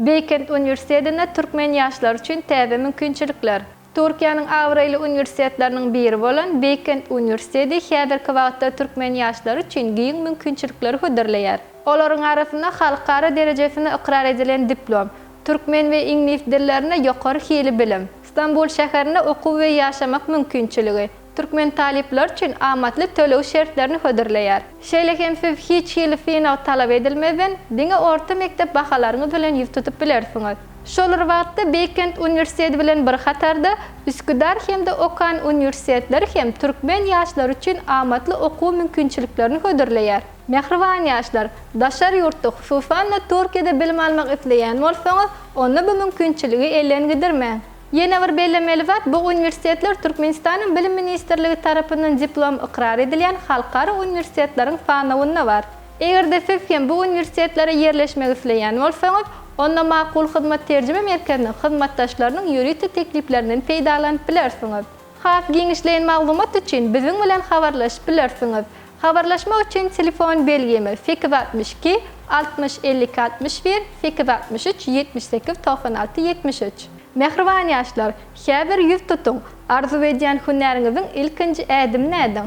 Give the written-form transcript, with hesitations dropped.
Beýkent uniwersitetinde türkmen ýaşlary üçin täze mümkinçilikler. Türkiýäniň abraýly uniwersitetleriniň biri bolan Beýkent uniwersiteti häzirki wagtda türkmen ýaşlary üçin giň mümkinçilikleri hödürleýär. Olaryň arasynda halkara derejesinde ykrar edilen diplom, türkmen we iňlis dillerinde ýokary hili bilim, Stambul şäherinde okuw we ýaşamak mümkinçiligi, türkmen talyplary üçin amatly töleg şertlerini hödürleýär. Şeýle hem siz hiç hili synag talap edilmezden, diňe orta mekdep bahalaryňyz bilen ýüz tutup bilersiňiz. Şol bir wagtda Beýkent uniwersiteti bilen bir hatarda Üsküdar hem-de Okan uniwersitetleri hem türkmen ýaşlary üçin amatly okuw mümkinçiliklerini hödürleýär. Mähriban ýaşlar, daşary ýurtda, hususan-da Türkiýede bilim almak isleýän bolsaňyz, onda bu mümkinçiligi elden gidirmäň. Ýene bir bellemeli zat, bu uniwersitetler Türkmenistanyň Bilim ministrligi tarapyndan diplom ykrar edilýän halkara uniwersitetleriň sanawynda bar. Eger-de siz hem bu uniwersitetlere ýerleşmek isleýän bolsaňyz, onda Makul Hyzmat terjime merkeziniň hyzmatdaşlarynyň ýörite tekliplerinden peýdalanyp bilersiňiz. Has giňişleýin maglumat üçin biziň bilen habarlaşyp bilersiňiz. Habarlaşmak üçin telefon belgimiz, 862 60 52 61, 863 78 96 73. Mähriban ýaşlar, häzir ýüz tutuň, arzuw edýän hünäriňiziň ilkinji ädimini ädiň!